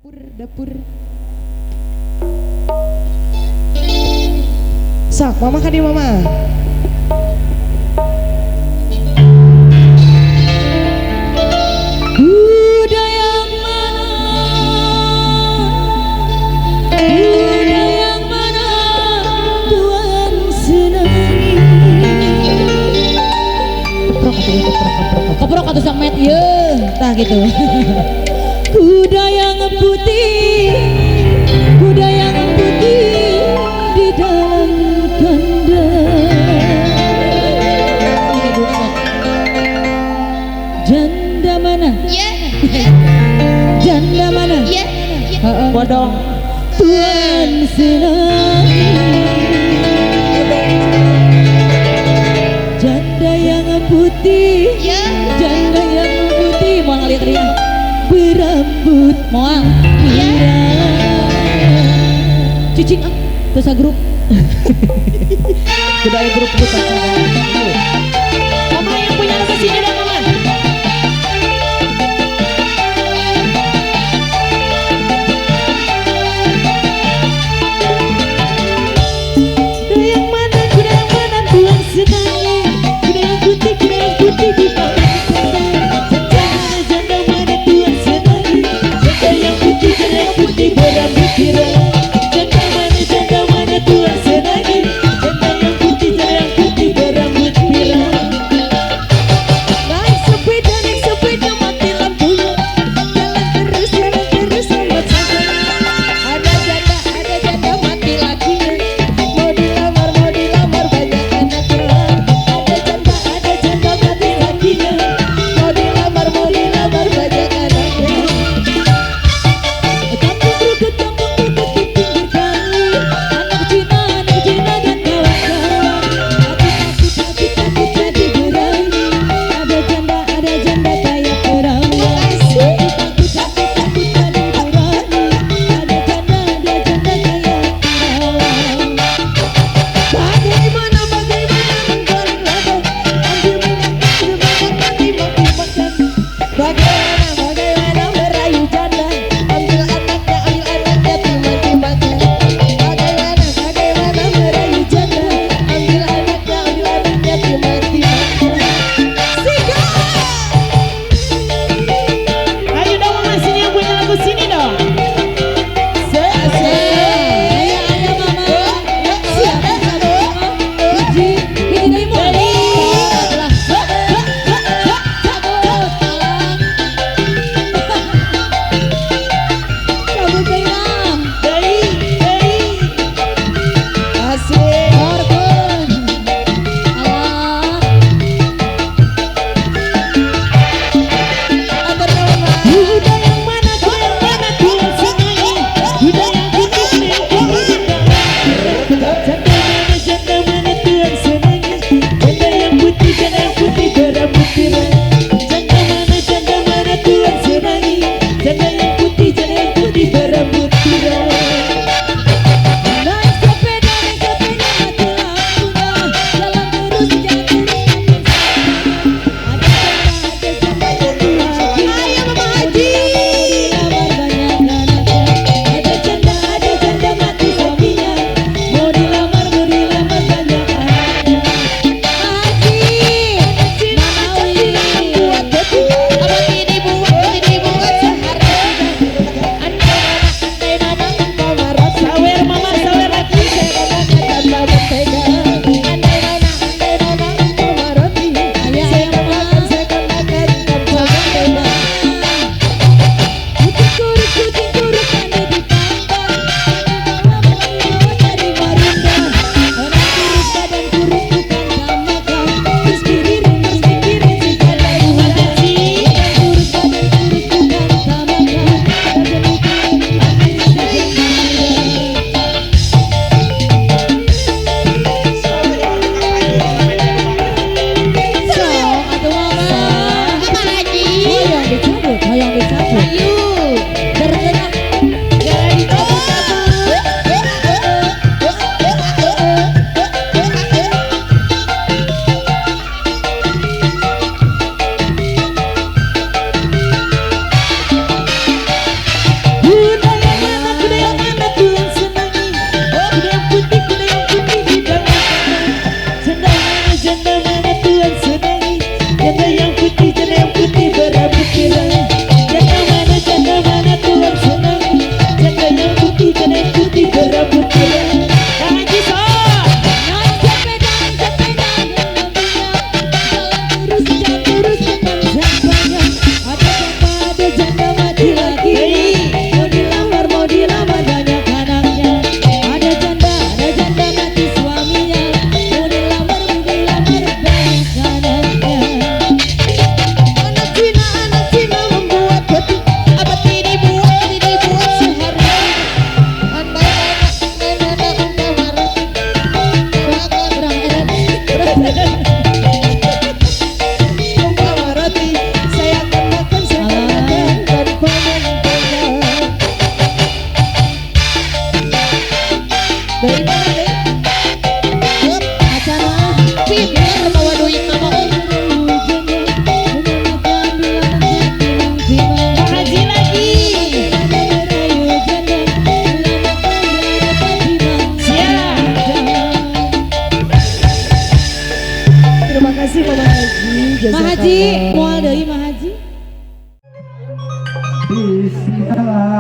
Dapur. Sok, mama kan di mama. Kuda yang mana? Kuda yang mana Tuhan senangi? Keprok atuh, keprok. Keprok atuh samet ieu. Tah gitu. Kuda yang putih, kuda yang putih di dalam kandang. Janda mana? Ya. Janda mana? Ya. Bodong. Tuhan senangi. Janda yang putih, Ya. janda yang putih, mau ngaliat dia. Berambut Moal. pirang. Cicing ah, terus grup. Kuda grup kita. Mama yang punya lagu sini dah mama. Kuda yang mana, kuda yang mana Tuhan senangi. Kuda yang putih di bawah. Janda mana Tuhan senangi. Janda yang putih berambut pirang. Janda mana Tuhan senangi. Janda yang putih berambut pirang. Naik sepeda mati lampunya. Jalan terus sampai sampai. Ada janda mati lakinya. Mau dilamar banyak anaknya. Ada janda mati lakinya.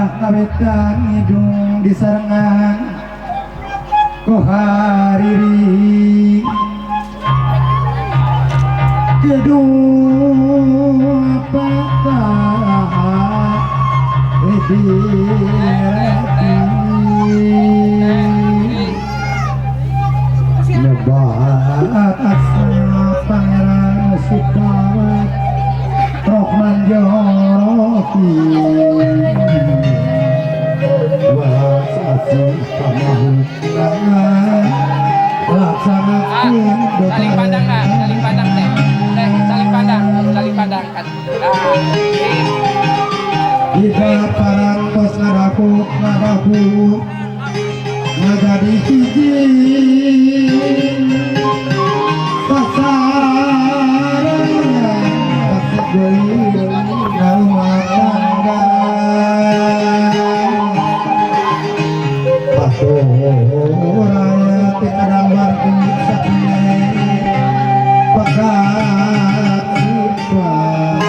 Ulah ngabetan hidung disarengan ku hariri Kedua patah lebih Lebat asma Pangeran Sukawat Rohman Joroki Saling pandang lah, saling pandang teh. Teh, saling pandang kan. Jika parantos ngadaku ngajadi hiji sasarannya pasti rumah tangga Paturaya tikadang wargi sakine pegat sifat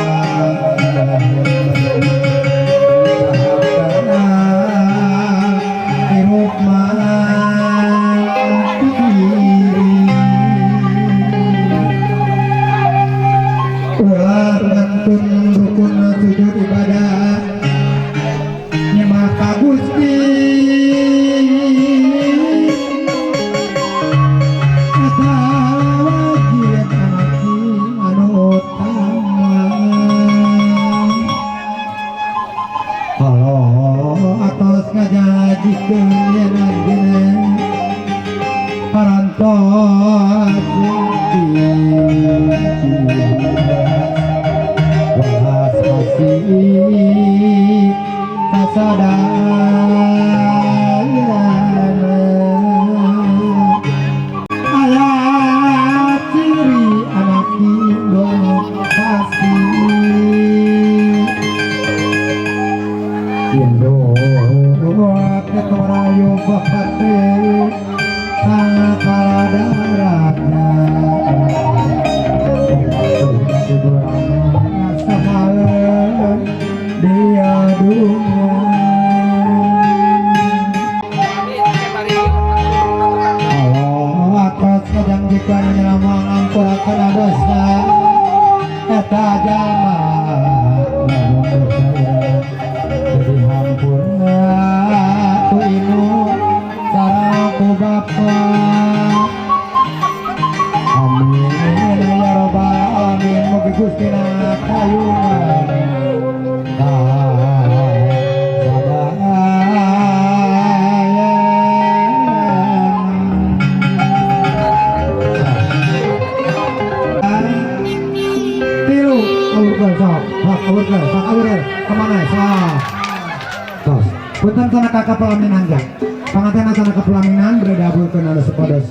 hirup mandiri ulah ngantun rukun sujud ibadah nyemak ka Gusti eta wajib anaki anu utama kalau atos ngajajikeun yen anjeunna parantos welas asih kasadayana aya ciri anak indong pasti Indo ketorayo bapate kaladaratna samaeun dia dunia. Allah atas kajanjikan nyelama ngampurakeun dosa eta jalma lamun dosa jadi hampura ku inu sareng ku bapa. Amin ya rabbal alamin. Mugi Gustina kayungan tilu kemana tos punten sana kakak pelaminan jak panganten sana ke pelaminan berada abulkeun anu sepodos.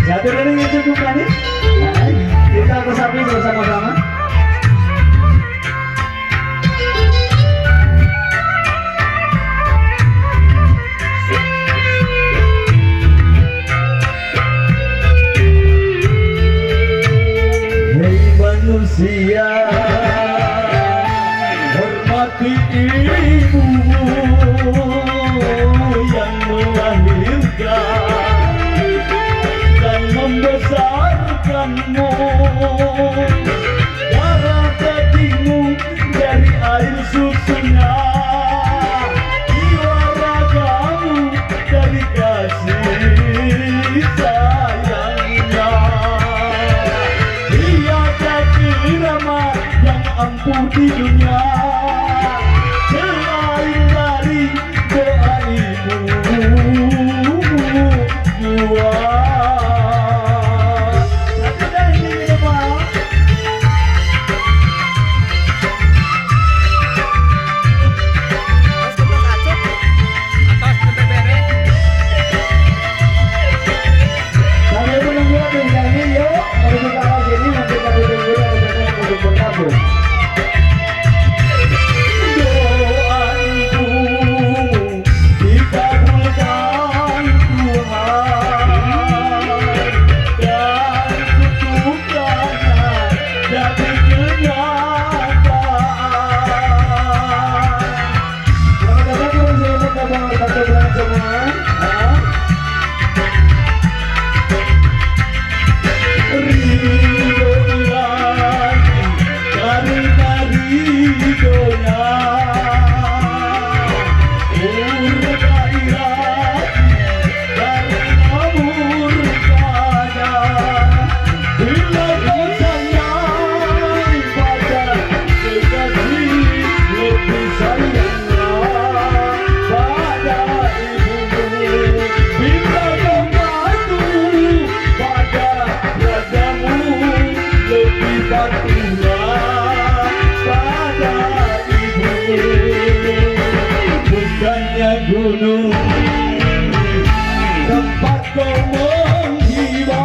Satu ini yang cukup manis. Nah, kita resapi bersama-sama. Hei manusia, hormati ibumu yang melahirkan dan membesarkanmu. Darah dagingmu dari air susunya, jiwa ragamu dari kasih sayangnya. Tiada kirama yang ampuh di dunia selain dari doa ibumu jua. Satu dari ini Pak. Atos sampai beres. Sambil menunggu kami, yuk menuju ke arah sini, nanti kami tunggu ada yang untuk bergabung. Doa ibumu dikabulkan Tuhan, dan kutukannya jadi kenyataan. Selamat datang ke Selamat semua. Ridho ilahi karena ridhonya, murka ilahi karena murkanya. Bila kau sayang pada kekasih, lebih sayanglah pada ibumu. Bila kau patuh pada rajamu, lebih patuhlah pada ibumu. Bukannya gunung tempat kau menghibah,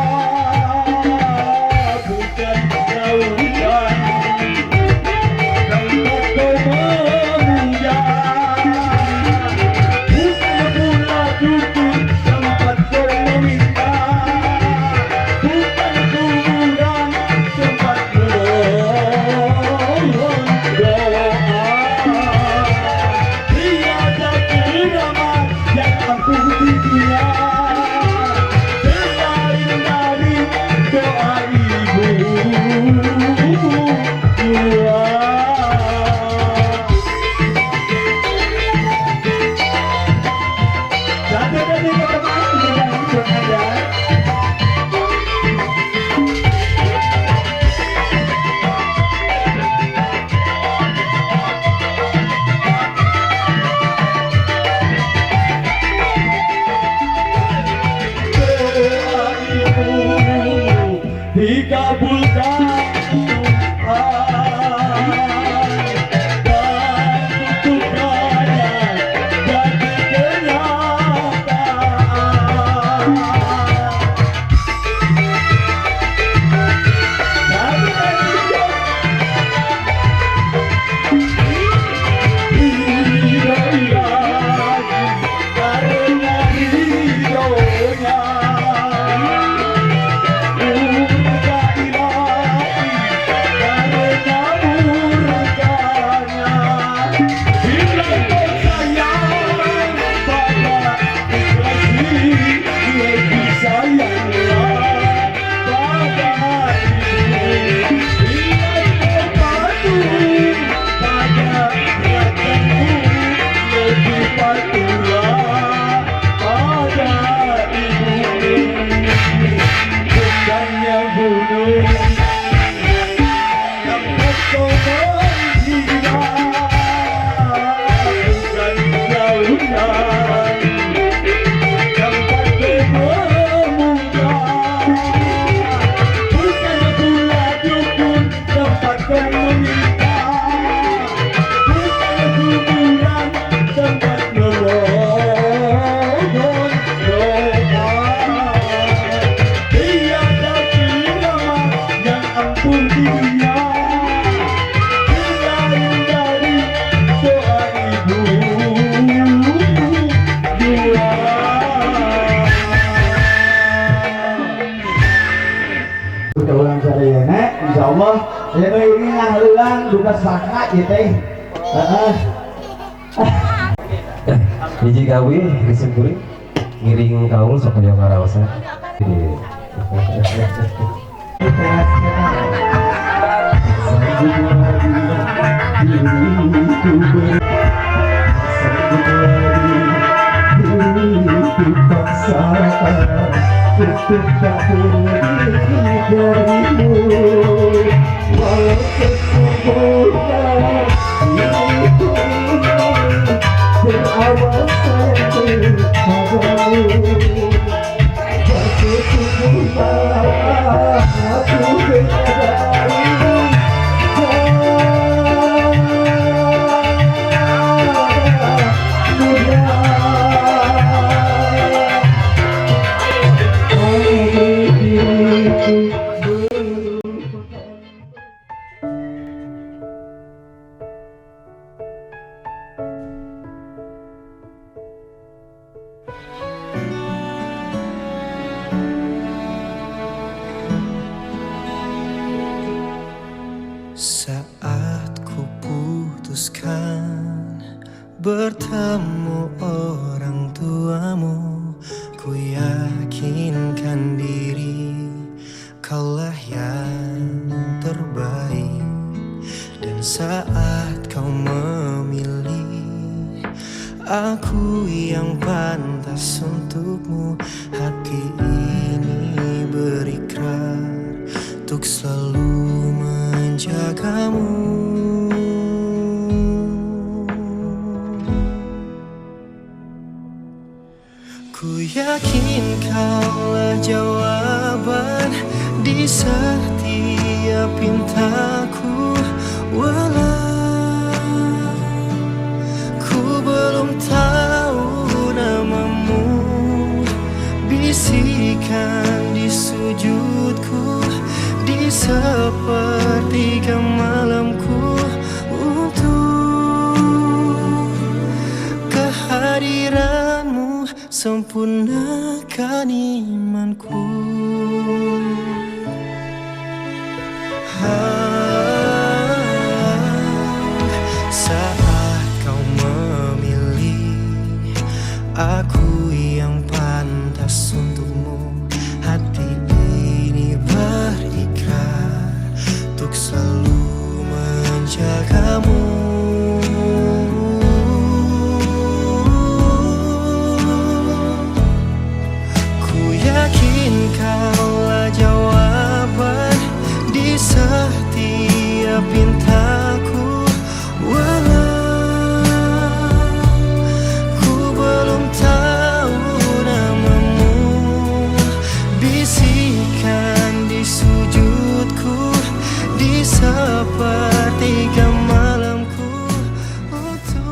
bukan lautan tempat kau memuja, bukan pula dukun tempat kau meminta, bukan kuburan tempat memohon doa. Tiada keramat yang Insyaallah ya ini ngaheulang duka saka ieu teh. Heeh. Hiji gawe geus kuring ngiring kaul sok hoyong ngaraosan. Saat ku putuskan bertemu orang tuamu, ku yakinkan diri kaulah yang terbaik. Dan saat kau memilih aku yang pantas untukmu, hati ini berikrar untuk selalu menjagamu. Ku yakin kaulah jawaban di setiap pintaku, walau ku belum tahu namamu. Bisikan di sujudku, di sepertiga malamku, untuk kehadiranmu sempurnakan imanku. Saat kau memilih aku yang pantas untukmu, hati ini berikrar untuk selalu menjagamu. Ku yakin kaulah jawaban di setiap pintaku, walau ku belum tahu namamu. Bisikan di sujudku, di sepertiga malamku, untuk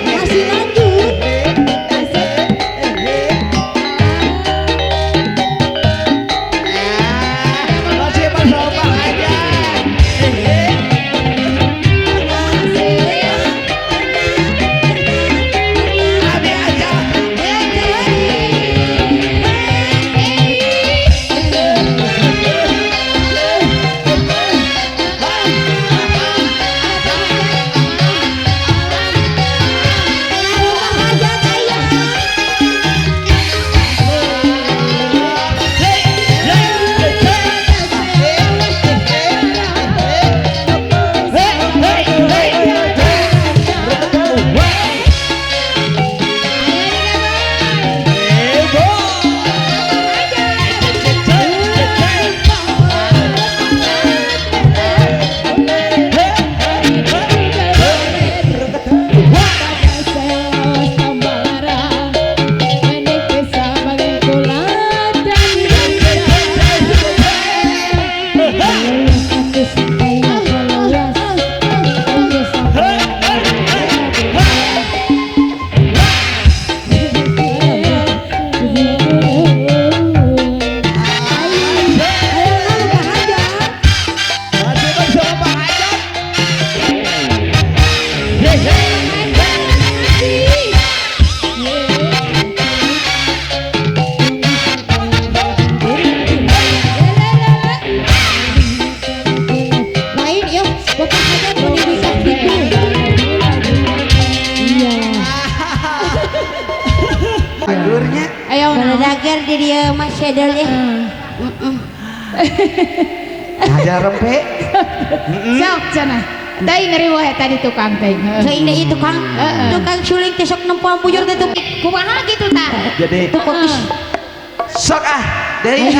Masih lanjut. Mas Sedel ya. Hajar rempe. Sok cenah. Teuing riweuh eta di tukang teh. Teuing deui tukang. Tukang suling teh sok nempoan bujur teh tuh. Kumaha kitu tah? Jadi sok ah deui.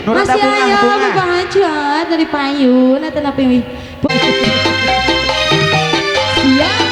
Masih aya bahagia dari payun eta napi. Siap.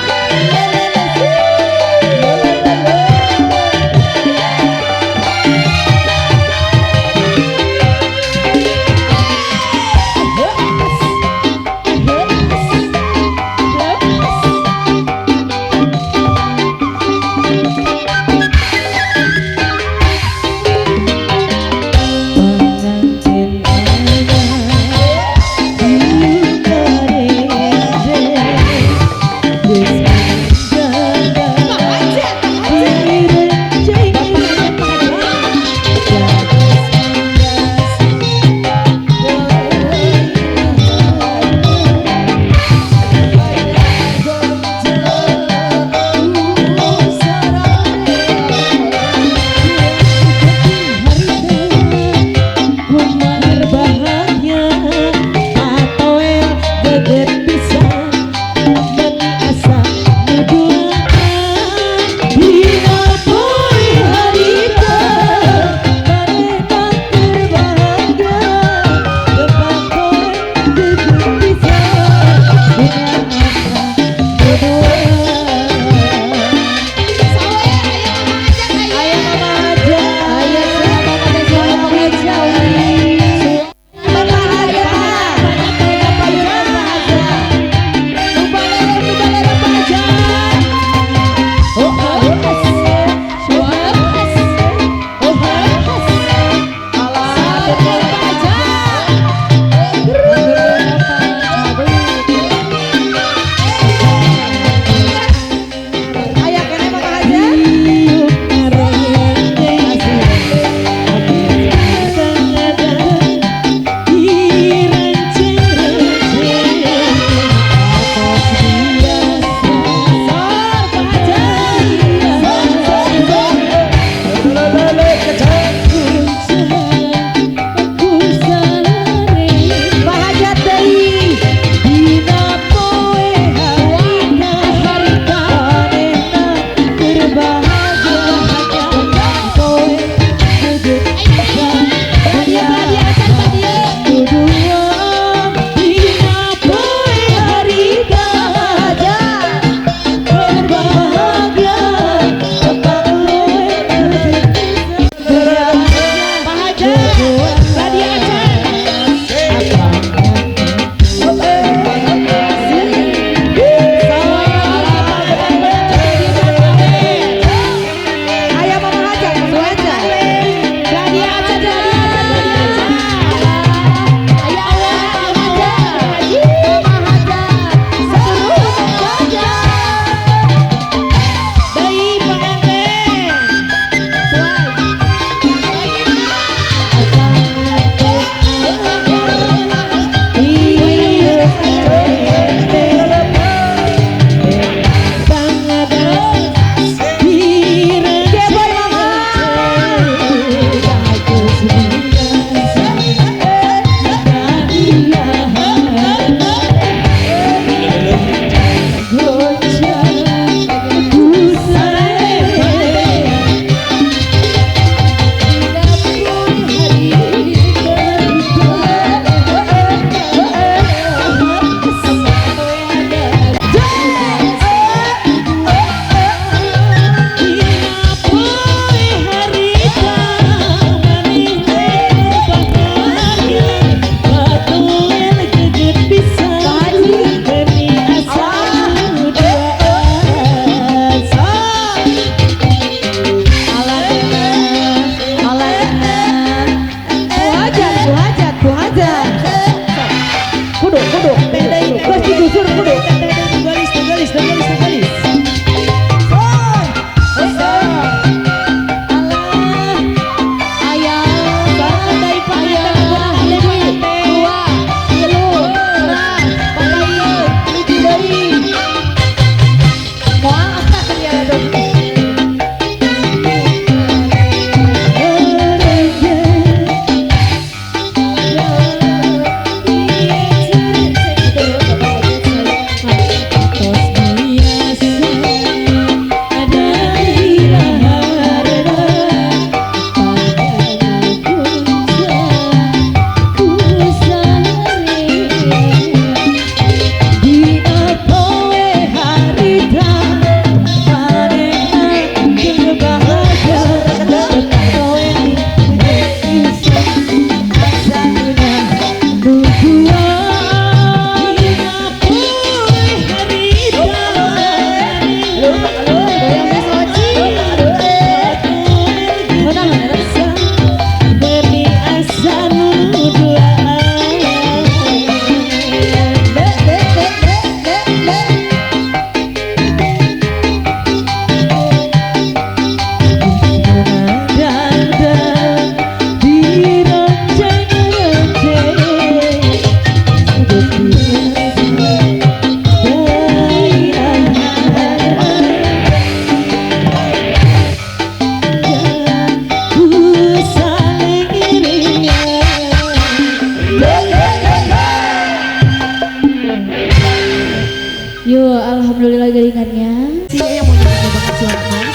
Yo, alhamdulillah geringannya. Sih yang mau nyoba-nyoba suara mas.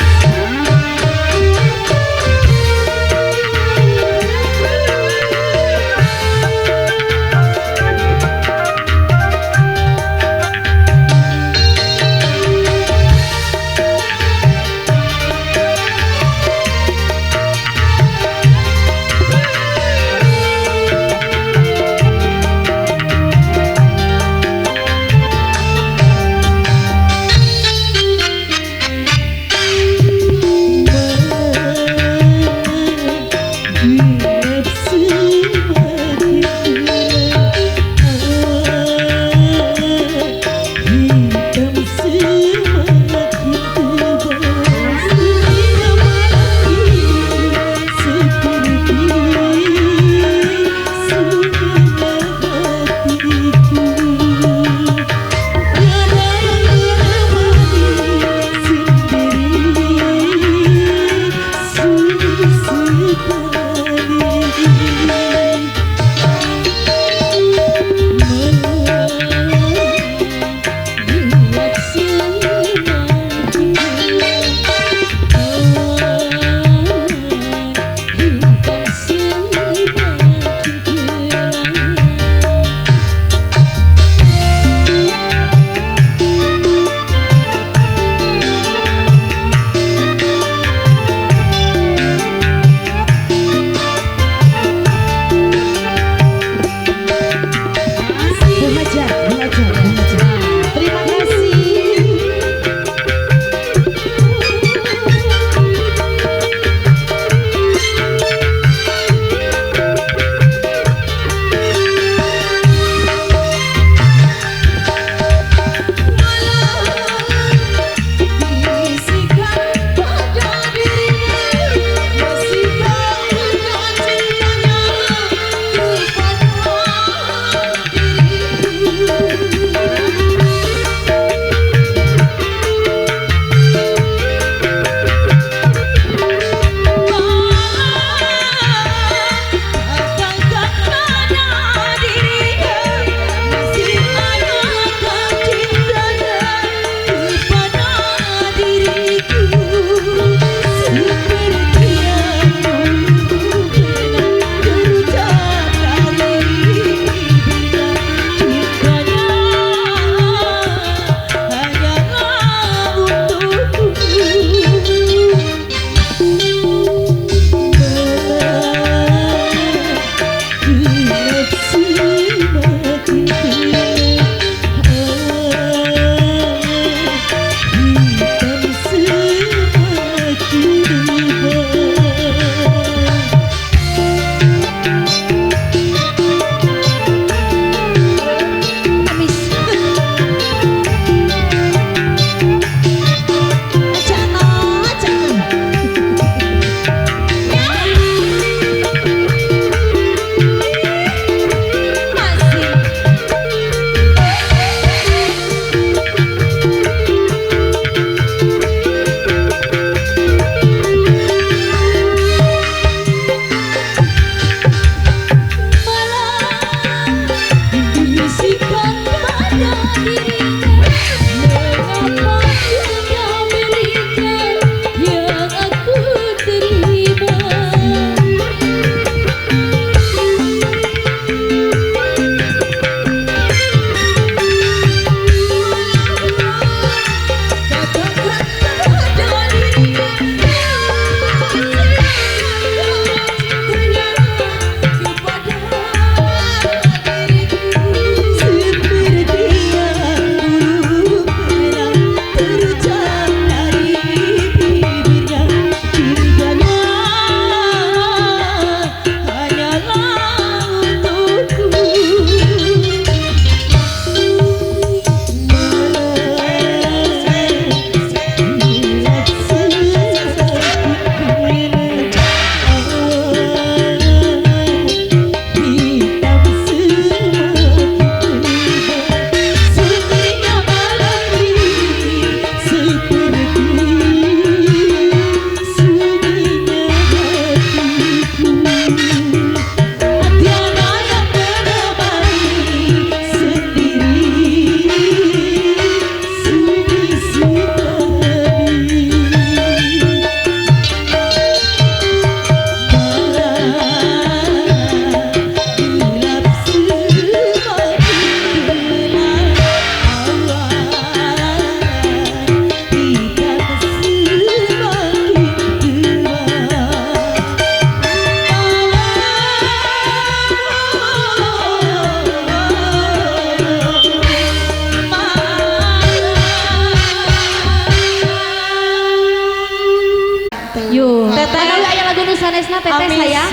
sanesna teteh sayang.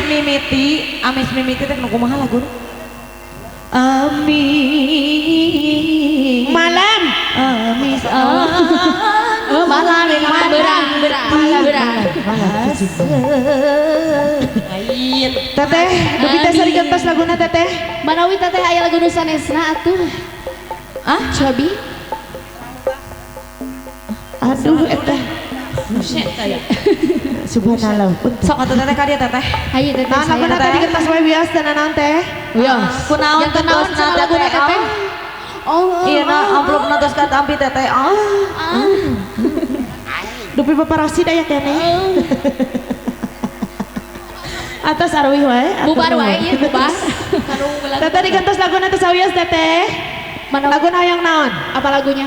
Amis mimiti teh nu kumaha laguna? Amis malam. Amis malam berang berang. Teteh, dupi teh sari gentos laguna teteh. Manawi teteh aya lagu nu sanesna atuh. Ah, cobi. Aduh eta. Subhanallah. Sok atuh teteh ka dieu teteh. Hayu teteh. Nah, laguna tadi gentos wae wios teh naon teh? Wios. Kunaon tentosna laguna teteh? Oh. Iya na amplopna tos katampi teteh. Ah. Dupi Bapak Rosid aya keneh. Atas arwih wae. Bubar wae ieu bubar. Teteh digentos laguna teh sawios teteh. Laguna hoyong naon? Apa lagunya?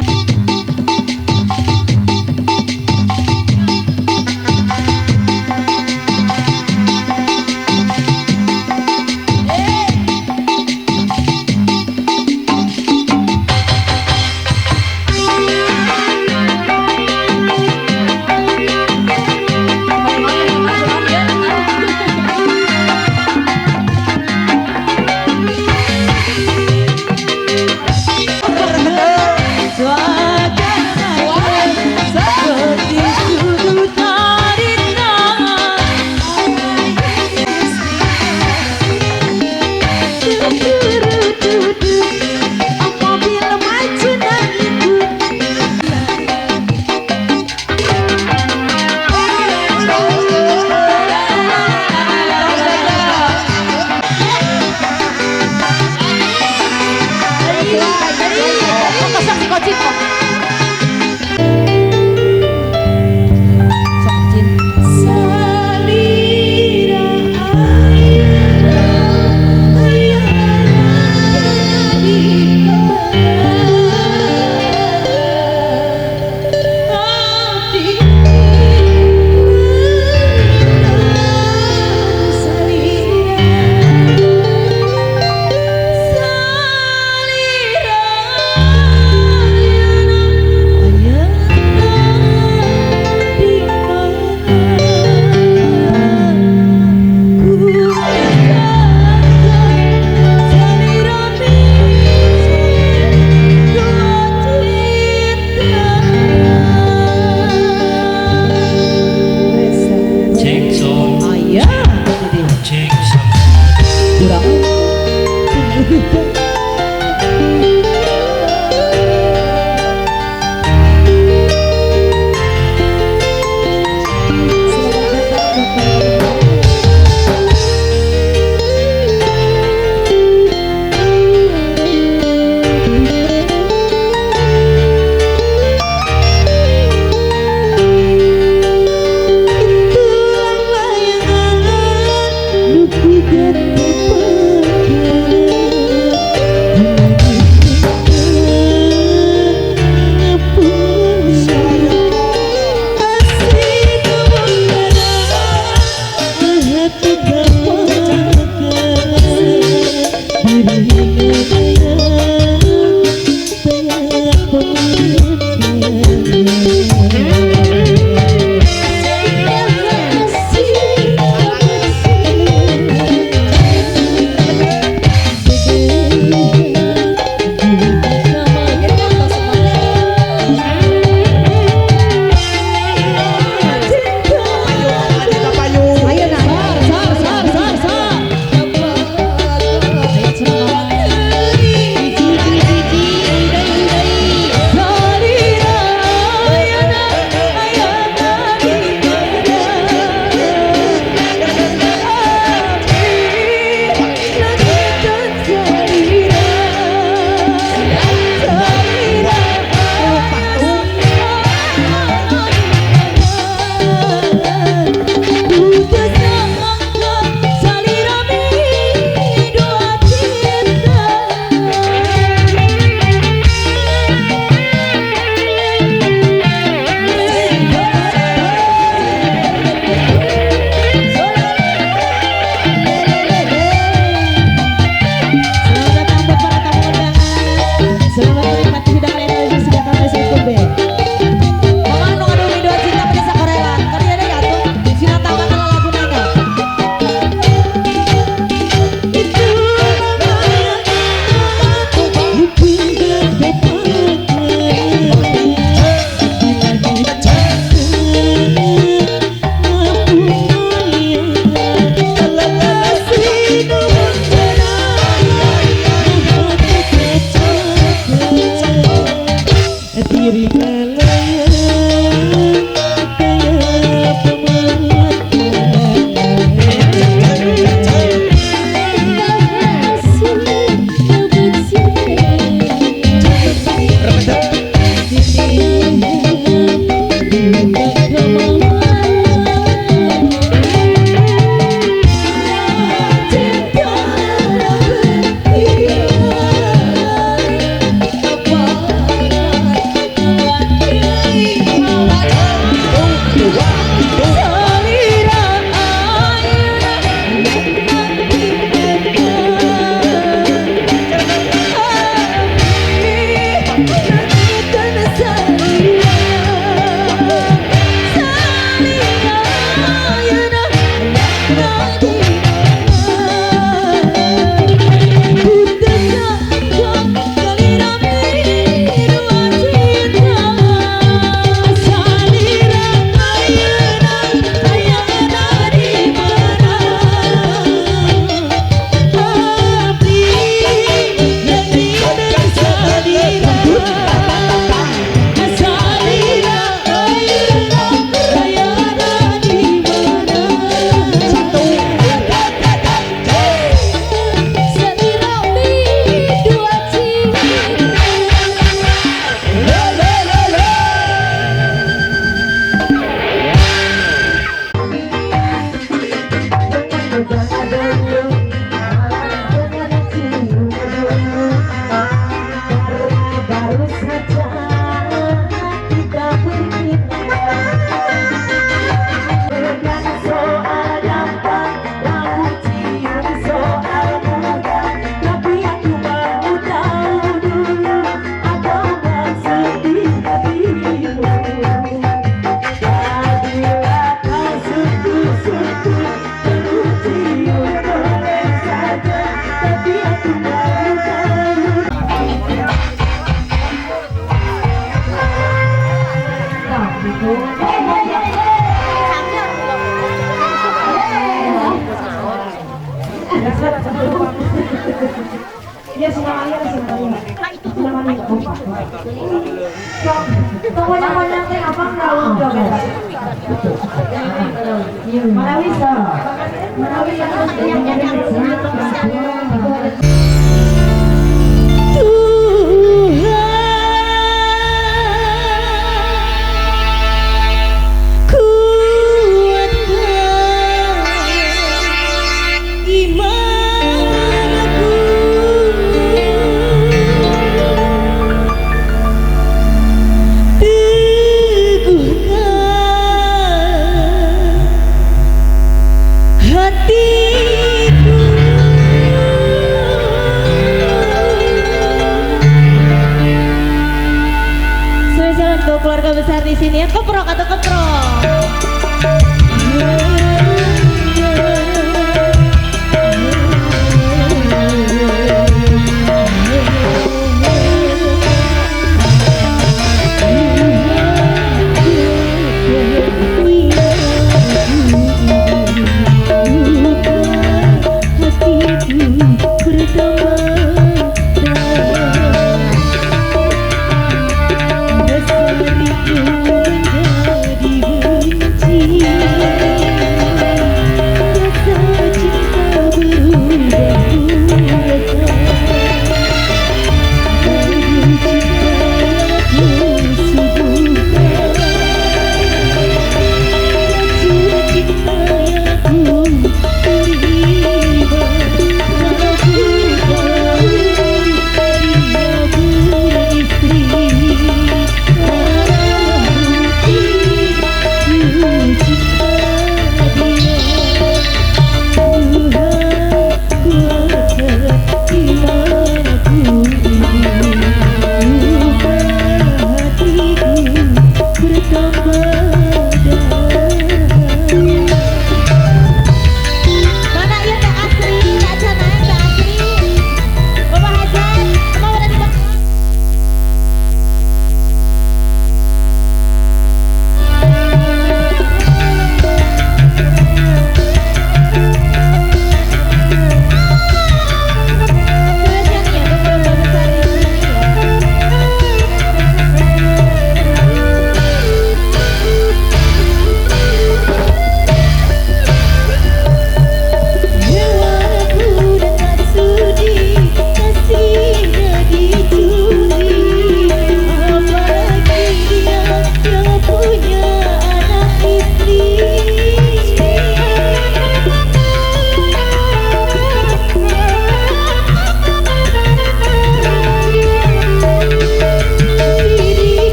Keluarga besar di sini ya, keprok atau keprok. Menjadi benci.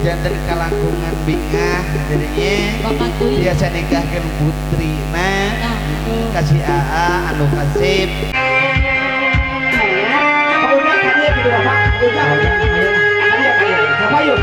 Janten kalangkungan bingah jadinya biasa nikahkeun putrina kasih AA anu kasip. Pak Ujang kadieu kitu Bapak. Ujang. Kadieu kadieu. Bapak yuk.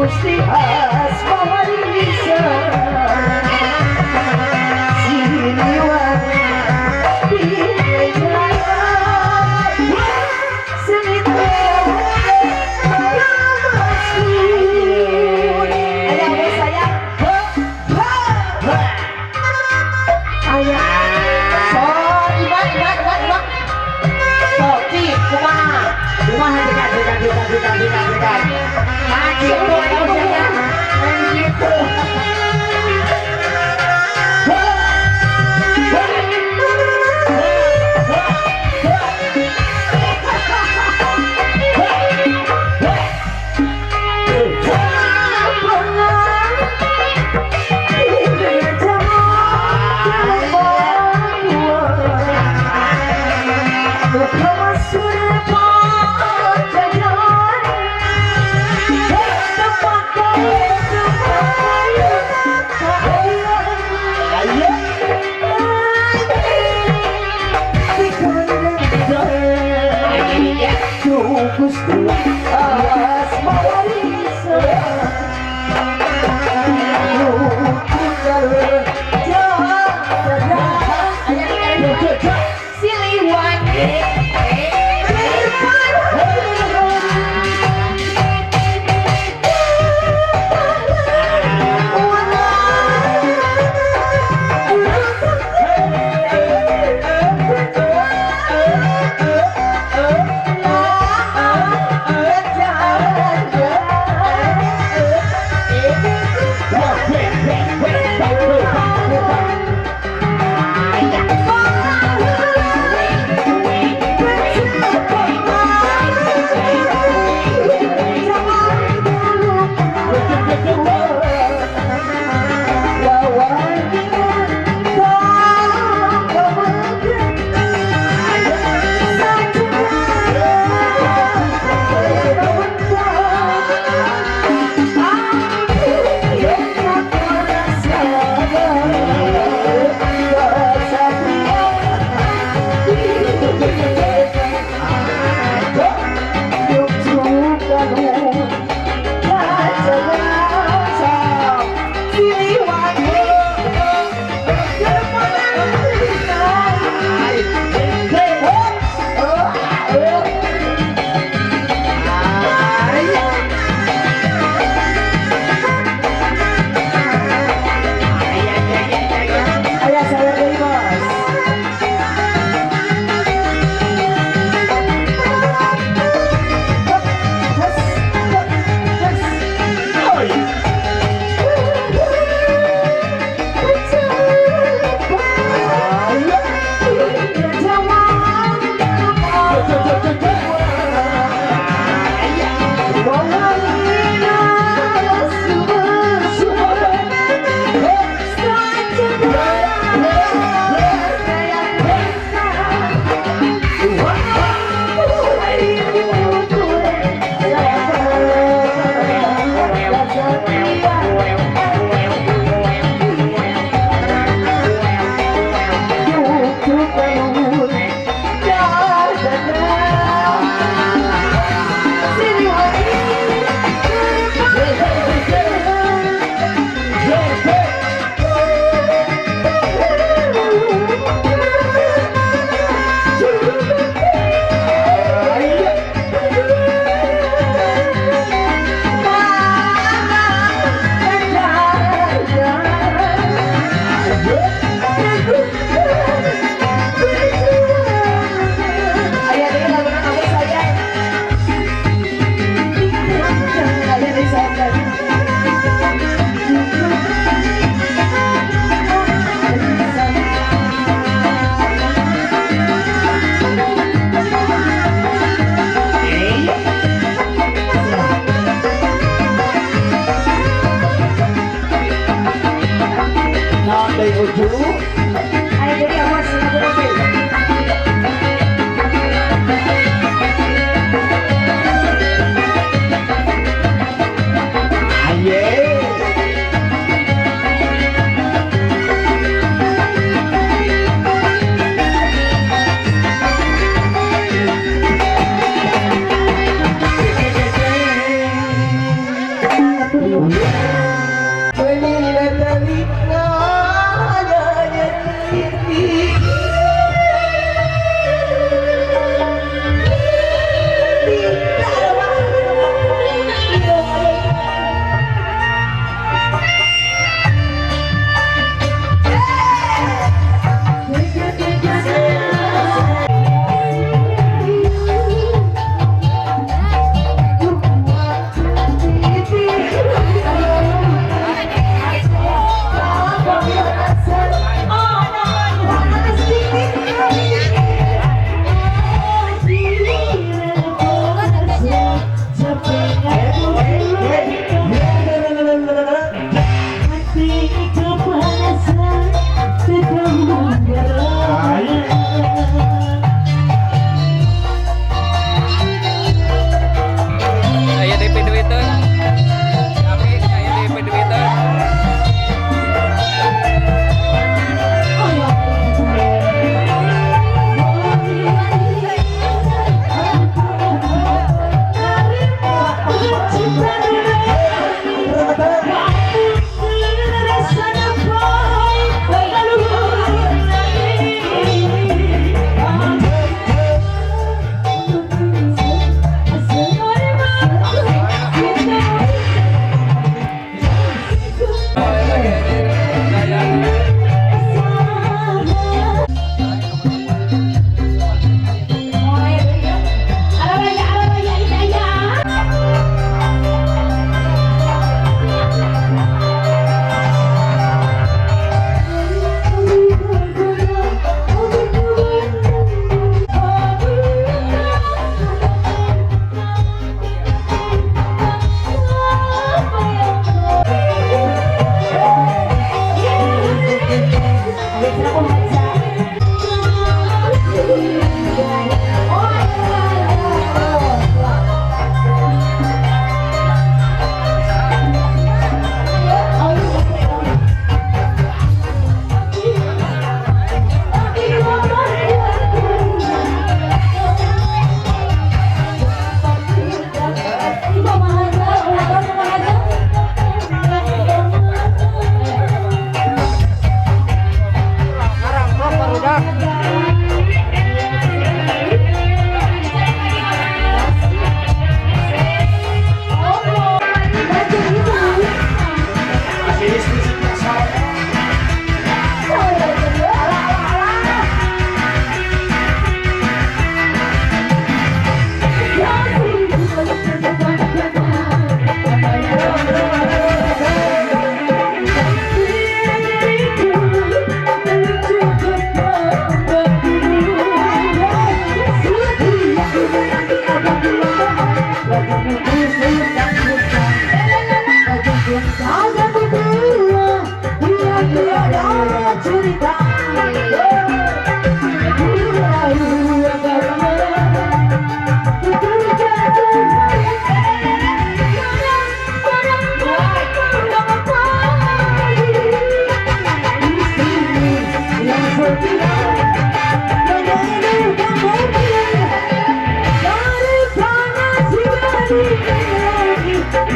Gusti Asmawarisa Siliwangi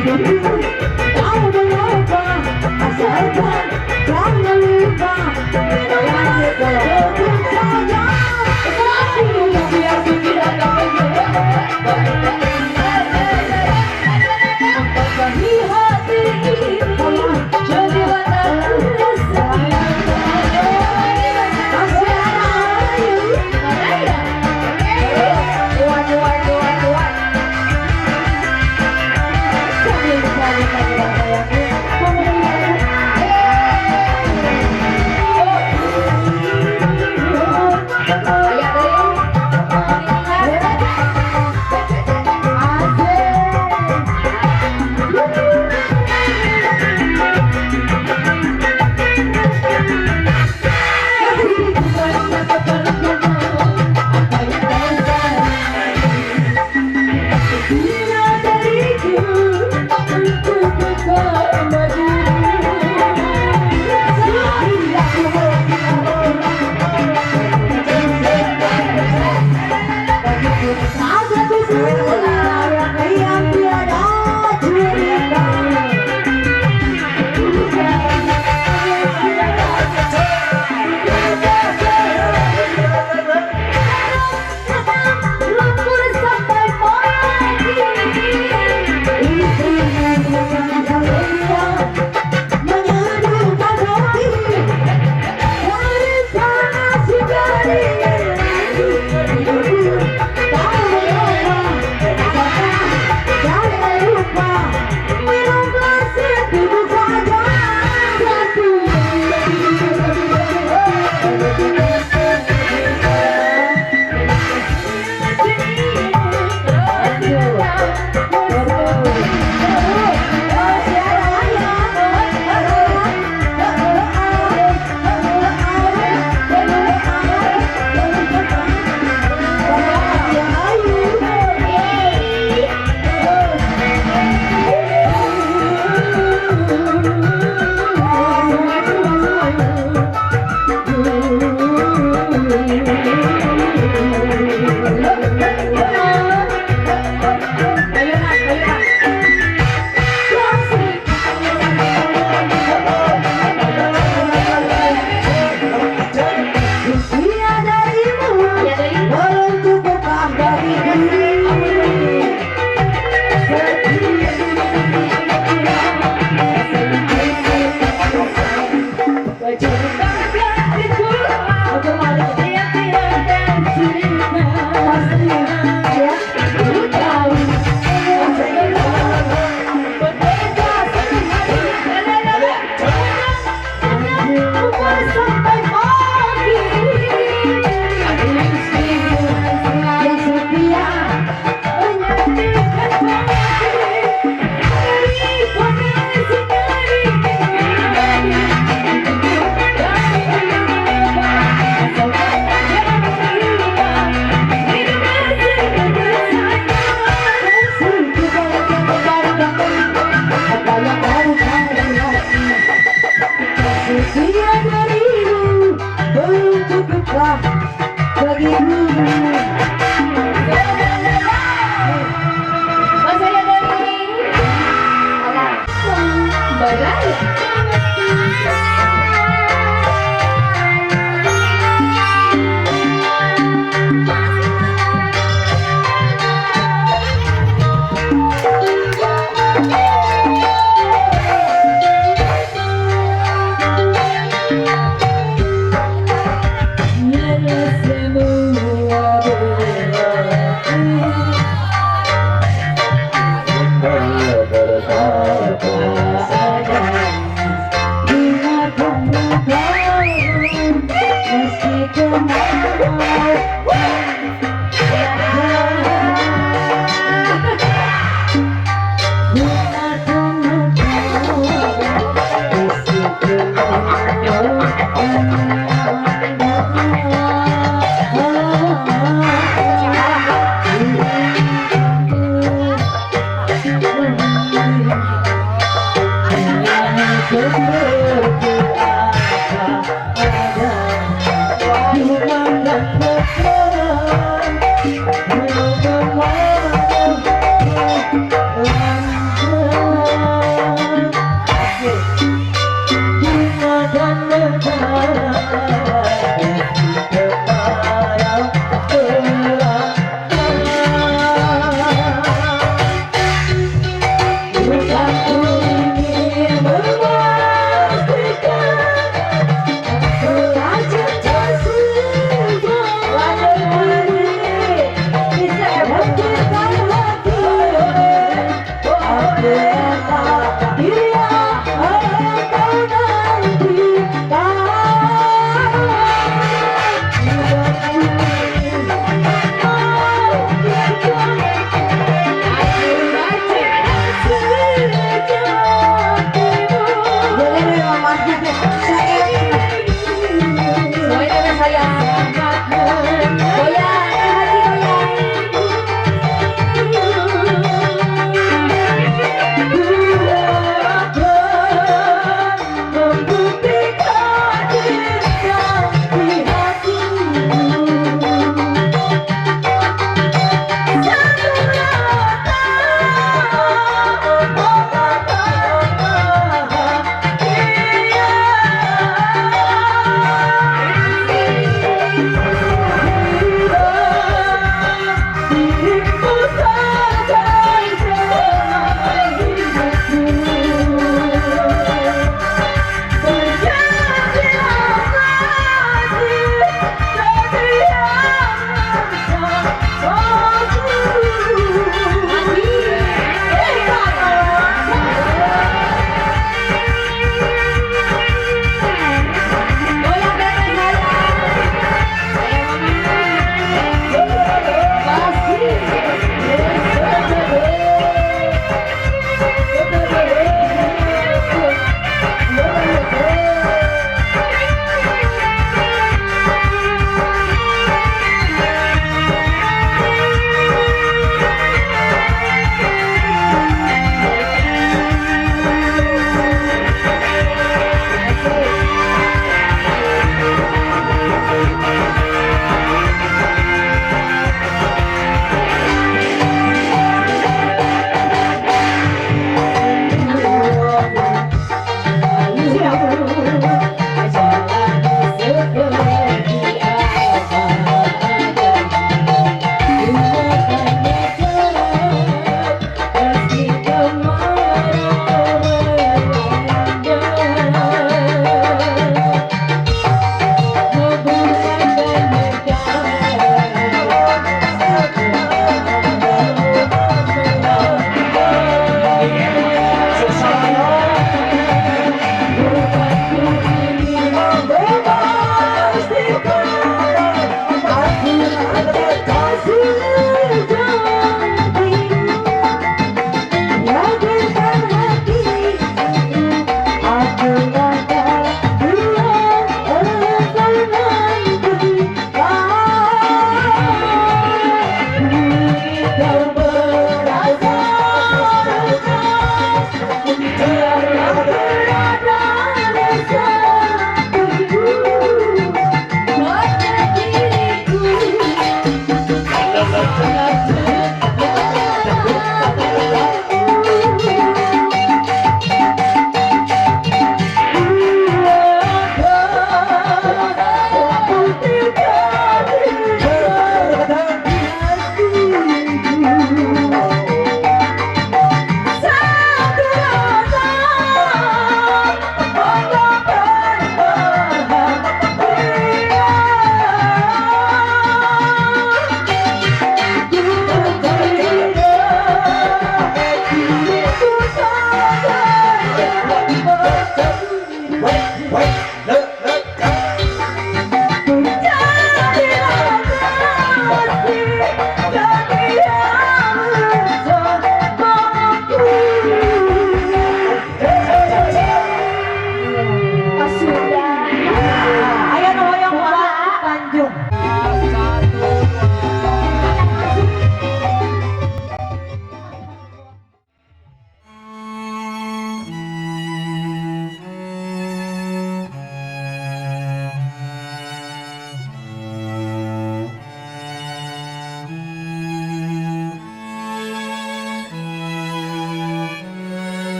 Tahu mengapa, asalkan jangan lupa minuman cukup saja. Di hati ini jadi Tahu.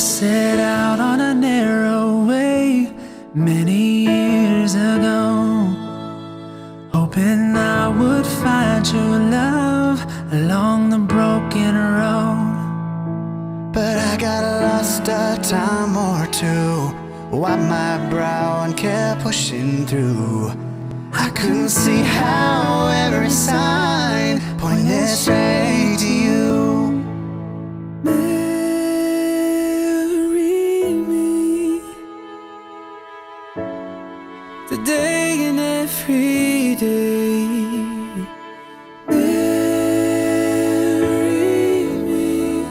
set out on a narrow way many years ago, hoping I would find true love along the broken road. But I got lost a time or two, wiped my brow and kept pushing through. I couldn't see how every sign pointed straight to you. Marry me today and every day. Marry me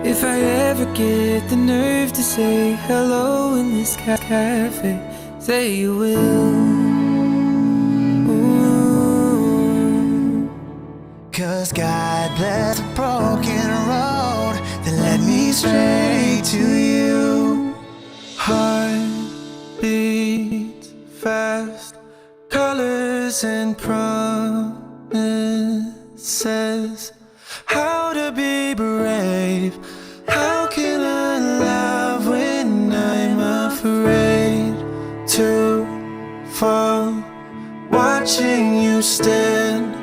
if I ever get the nerve to say hello in this cafe. Say you will. Ooh. 'Cause God bless the broken road that led me straight to you. Heart beats fast, colors and promises. How to be brave? How can I love when I'm afraid to fall? Watching you stand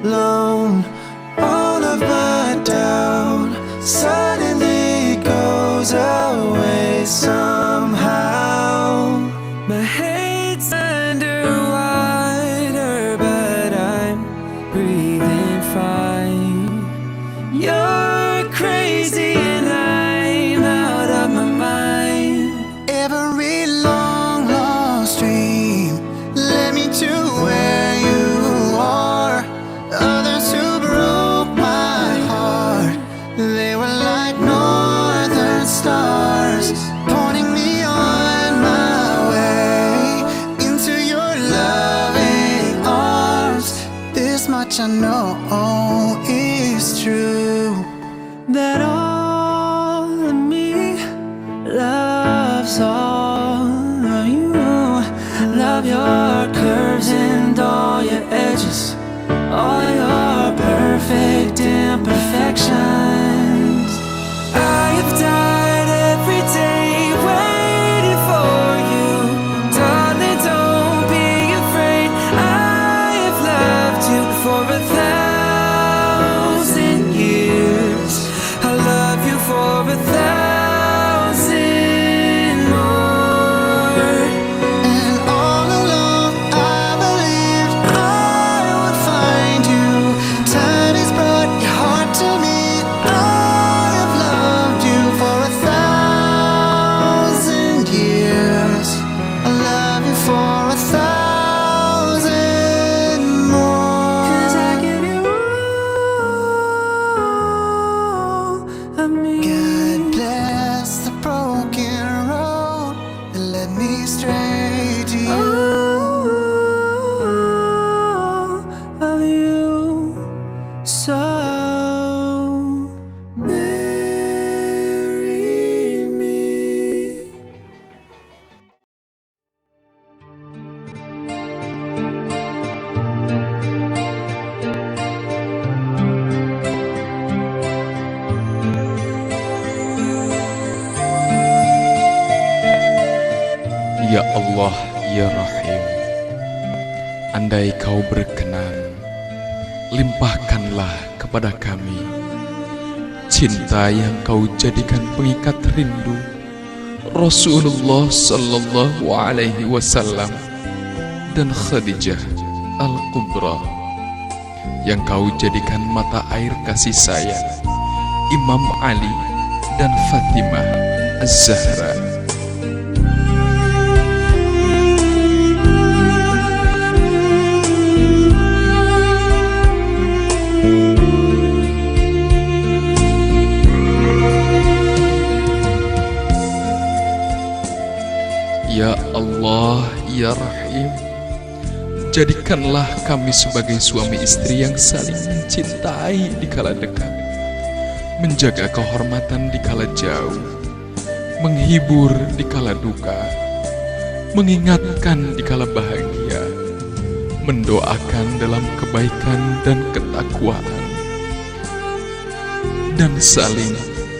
alone, all of my doubt suddenly goes away somehow. My head's underwater, but I'm breathing fine. You're crazy and I'm out of my mind. Every long lost dream led me to where you are. Others who broke my heart, they were like northern stars, pointing me on my way into your loving arms. This much I know is true, that all of me loves all of you. Love your curves and all your edges, all your perfect imperfections. I have died every day waiting for you. Darling, don't be afraid. I have loved you for 1,000 years. I love you for 1,000 more. And all along I believed I would find you. Time has brought your heart to me. I have loved you for 1,000 years. I love you for 1,000 more. 'Cause I give you all of me. God bless the broken road that led me straight to you. All of you. So marry me. Ya Allah, Ya Rahim, andai kau berkenan, limpahkanlah kepada kami cinta yang kau jadikan pengikat rindu Rasulullah Sallallahu Alaihi Wasallam dan Khadijah Al-Kubra, yang kau jadikan mata air kasih sayang Imam Ali dan Fatimah Az-Zahra. Ya Allah, Ya Rahim, jadikanlah kami sebagai suami istri yang saling mencintai di kala dekat, menjaga kehormatan di kala jauh, menghibur di kala duka, mengingatkan di kala bahagia, mendoakan dalam kebaikan dan ketakwaan, dan saling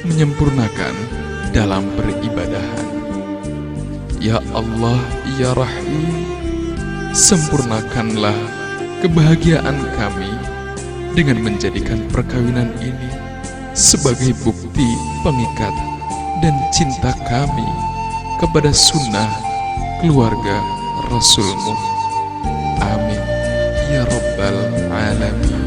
menyempurnakan dalam peribadahan. Ya Allah, Ya Rahim, sempurnakanlah kebahagiaan kami dengan menjadikan perkawinan ini sebagai bukti pengikat dan cinta kami kepada sunnah keluarga Rasulmu. Amin. Ya Rabbal Alamin.